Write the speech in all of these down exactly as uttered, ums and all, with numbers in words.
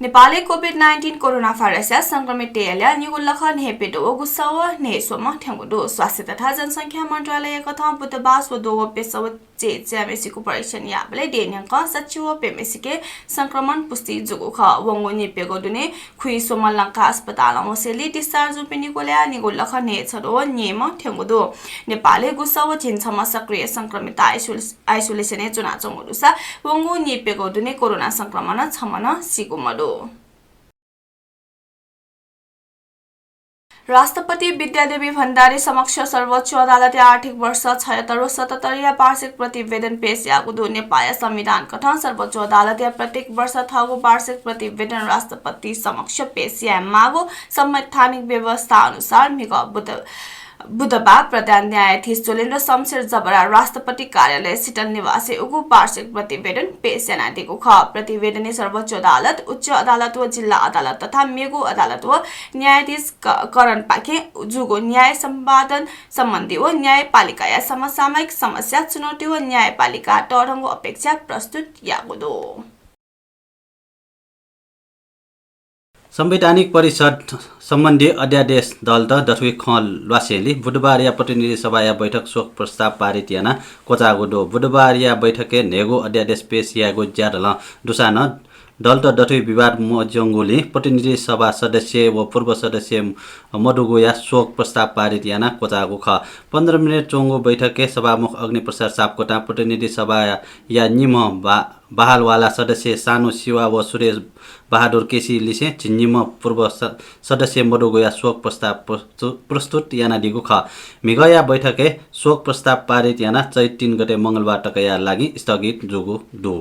नेपालय् COVID nineteen corona भाइरसया संक्रमिततय्‌या ल्याः निगू लख न्हय्‌प्यदँ व गुसः व न्हय्‌स्वम्ह थ्यंगु दु। स्वास्थ्य तथा जनसंख्या मन्त्रालयकथं बुधबाः स्वदँ व प्यसः व चय्‌च्याम्हेसिगु परीक्षण याःबलय् देय्‌न्यंकं सच्छि व प्यम्हेसिके संक्रमण पुष्टि जूगु खः। वंगु नीप्यघौ दुने खुइस्वम्ह लंका अस्पतालं वसेंलि discharge जूपिनिगु ल्याः निगू लख न्हय्‌छदँ व न्यय्‌म्ह थ्यंगु दु। नेपालय् गुसः व झिंछम्ह सक्रिय संक्रमित आइसोले-, isolation-य् च्वनाच्वंगु दुसा वंगु नीप्यघौ दुने कोरोना संक्रमणं छम्ह नं सीगु मदु। राष्ट्रपति विद्यादेवी भण्डारी समक्ष सर्वोच्च अदालतया आर्थिक वर्ष छयत्तर व सतहत्तरया वार्षिक प्रतिवेदन पेश याःगु दु। नेपाःया संविधानकथं सर्वोच्च अदालतया प्रत्येक वर्ष थःगु वार्षिक प्रतिवेदन राष्ट्रपति समक्ष पेश यायेमाःगु संवैधानिक व्यवस्था अनुसार म्हिगः बुध बुधबाः प्रधान न्यायाधीश ज्वलेन्द्र शमशेर जबरा राष्ट्रपति कार्यालय शीतल निवासय् उगु वार्षिक प्रतिवेदन पेश यानादीगु खः। प्रतिवेदनय् सर्वोच्च अदालत, उच्च अदालत व जिल्ला अदालत तथा मेगु अदालत व न्यायाधीश क-, करणपाखें जूगु न्याय सम्पादन सम्बन्धी व न्यायपालिकाया समसामयिक समस्या, चुनौती व न्यायपालिका तःधंगु अपेक्षा प्रस्तुत याःगु दु। संवैधानिक परिषद सम्बन्धी अध्यादेश दलत दथुइ खँ ल्वासेंलि बुधबारया प्रतिनिधि सभाया बैठक शोक प्रस्ताव पारित यानाः क्वचाःगु दु। बुधबारया बैठकय् न्हय्‌गू अध्यादेश पेश यायेगु ज्याधलं दुसां नं दलत दथुइ विवाद मज्यंगुलिं प्रतिनिधि सभा सदस्य व पूर्व सदस्य मदुगुया शोक प्रस्ताव पारित यानाः क्वचाःगु खः। पन्ध्र मिनेट च्वंगु बैठकय् सभामुख अग्निप्रसाद सापकोटां प्रतिनिधि सभाया निम्ह बा-, बहालवाला सदस्य सानु सिवा व सुरेश बहादुर केसी लिसें झिंनिम्ह पूर्व स-, सदस्य मदुगुया शोक प्रस्ताव प्रस्तु-, प्रस्तुत यानादीगु खः। म्हिगःया बैठकय् शोक प्रस्ताव पारित यानाः चैत तीन गते मंगलबार तकया लागि स्थगित जूगु दु।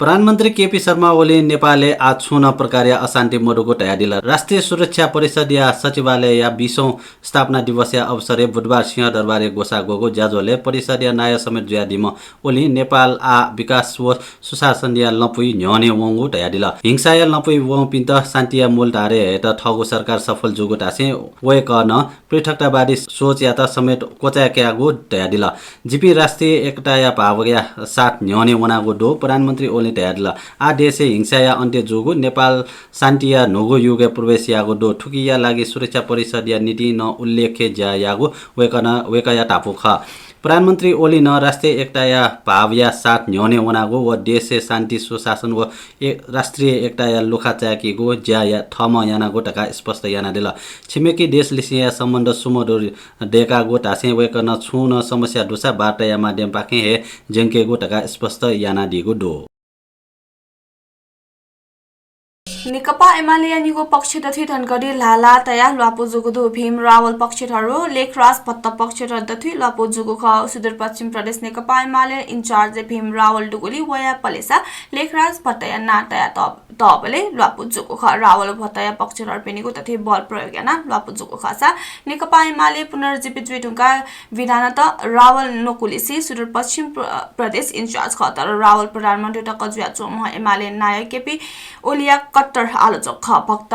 प्रधानमन्त्री केपी शर्मा ओलीं नेपालय् आः छुं नं प्रकारया अशान्ति मदुगु धयादिल। राष्ट्रिय सुरक्षा परिषदया सचिवालयया बीसौं स्थापना दिवसया अवसरय् बुधबार सिंहदरबारय् ग्वसाः ग्वःगु ज्याझ्वलय् परिषदया नायः समेत जुयादीम्ह ओलीं नेपाल आः विकास व सुशासनया लँपुइ न्ह्यःने वंगु धयादिल। हिंसाया लँपुइ वंपिन्त शान्तिया मूलधारय् हयेत थःगु सरकार सफल जूगु धासें वय्‌कलं पृथकतावादी सोचयात समेत क्वचाय्‌कागु धयादिल। जिपिं राष्ट्रिय एकताया भावया साथ न्ह्यःने वनागु दु। प्रधानमन्त्री ओलीं धयादिल, आः देशय् हिंसाया अन्त्य जूगु, नेपाल शान्तिया न्हूगु युगय् प्रवेश याःगु दु। थुकिया लागि सुरक्षा परिषदया नीतिं नं उल्लेख्य ज्या याःगु वय्‌कलं, वय्‌कःया धापू खः। प्रधानमन्त्री ओलीं नं राष्ट्रिय एकताया भावया साथ न्ह्यःने वनागु व देशय् शान्ति, सुशासन व ए-, राष्ट्रिय एकताया लुखा चाय्‌केगु ज्या या-, थःम्हं यानागु धकाः स्पष्ट यानादिल। छिमेकी देशलिसेंया सम्बन्ध सुमधुर दय्‌कागु धासें वय्‌कलं छुं नं समस्या दुसा वार्ताया माध्यमपाखें हे ज्यंकेगु धकाः स्पष्ट यानादीगु दु। नेकपा एमालेया निगू पक्ष दथुइ धनगढी ल्हाः ल्हाः तयाः ल्वापु जूगु दु। भीम रावल पक्षधर व लेखराज भट्ट पक्षधर दथुइ ल्वापु जूगु खः। सुदूरपश्चिम प्रदेश नेकपा एमाले इन्चार्ज भीम रावल दुगुलिइ वया पलेसा लेखराज भट्टया नां तया त-, तःबलय् ल्वापु जूगु खः। रावल व भट्टया पक्षधरपिनिगु दथुइ बल प्रयोग यानाः ल्वापु जूगु खःसा नेकपा एमाले पुनर्जीवित जुइ धुंकाः विधानत रावल न्वकुलिसे सुदूरपश्चिम प्र-, प्रदेश इन्चार्ज खः, तर रावल प्रधानमन्त्री तक जुयाच्वंम्ह एमाले नायः केपी ओलीया कट्टर आलोचक खः। भट्ट,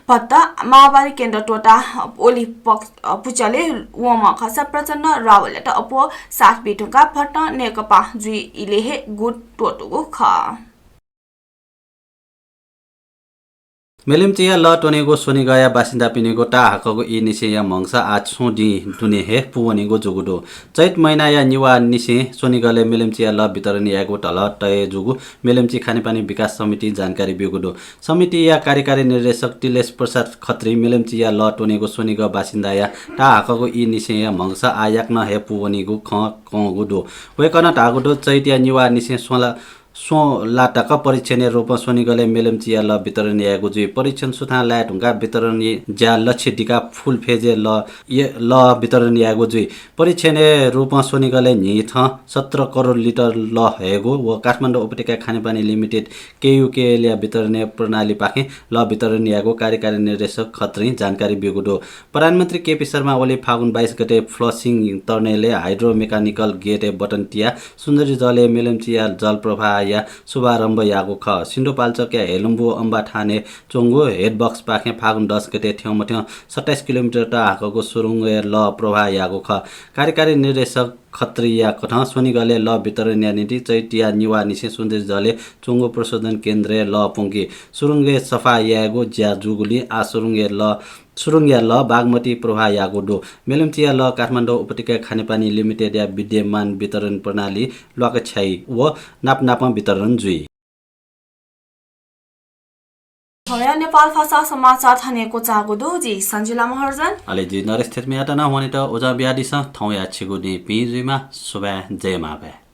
भट्ट माओवादी केन्द्र त्वःताः ओली पक्ष, अ, पुचलय् वंम्ह खःसा प्रचण्ड रावलयात अप्वः साथ बी धुंकाः भट्ट नेकपा जुइ इलय् हे गुट त्वःतूगु खः। मेलिम्चिया लः त्वनेगु स्वनिगःया बासिन्दापिनिगु ताःहाकःगु ई निसेंया म्हगस आः छुं दिं दुने हे पूवनीगु जूगु दु। चैत महिनाया निवाःनिसें स्वनिगलय् मेलिम्चिया लः वितरण यायेगु धलः तये जूगु मेलिम्चि खानेपानी विकास समितिं जानकारी ब्यूगु दु। समितिया कार्यकारी निर्देशक तिलेश प्रसाद खत्रीं मेलिम्चिया लः त्वनेगु स्वनिगः बासिन्दाया ताःहाकःगु ई निसेंया म्हगस आः याकनं हे पूवनीगु खँ कंगु दु। वय्‌कलं धाःगु दु, चैतया निवाःनिसें स्वला स्वला तक परीक्षणया रूपं स्वनिगलय् मेलिम्चिया लः वितरण यायेगु जुइ। परीक्षण सुथां लाये धुंकाः वितरण ज्या लक्ष्य दिकाः full phase-य् लः, लः वितरण यायेगु जुइ। परीक्षणया रूपं स्वनिगलय् न्हिथं सत्र करोड लिटर लः हयेगु व काठमाडौं उपत्यका खानेपानी लिमिटेड, केयुकेएलया वितरणया प्रणालीपाखें लः वितरण यायेगु कार्यकारी निर्देशक खत्रीं जानकारी ब्यूगु दु। प्रधानमन्त्री केपी शर्मा ओली फागुन बाइस गते फ्लसिङ टनेलय् हाइड्रोमेकानिकल गेटय् बटन तियाः सुन्दरी जलय् मेलिम्चिया जलप्रवाहया शुभारम्भ याःगु खः। सिन्धुपाल्चोकया हेलुम्बु अम्बाथानय् च्वंगु हेडबक्सपाखें फागुन दस गते थ्यंमथ्यं सत्ताइस किलोमिटर ताःहाकःगु सुरुङय् लः प्रवाह याःगु खः। कार्यकारी निर्देशक खत्रीया कथं स्वनिगलय् लः वितरणया निंतिं चैत्यया निवाःनिसें सुन्दरीजलय् च्वंगु प्रशोधन केन्द्रय् लः प्वंकी। सुरुङय् सफा यायेगु ज्या जूगुलिं आः सुरुङय् लः, सुरुङया लः बागमती प्रवाह याःगु दु। मेलम्चीया लः काठमाडौं उपत्यका खानेपानी लिमिटेडया विद्यमान वितरण प्रणाली ल्वाकछ्याइ व नाप नापं वितरण जुइ। थौंया नेपाल भाषा समाचार थन हे क्वचाःगु दु। जि सञ्जिला महर्जन। अले जि नरेश थेत्मियात नं वनेत उजं बियादिसँ। थौंया छिगु दिं पिं जुइमा। सुभाय्, जय मांभाय्।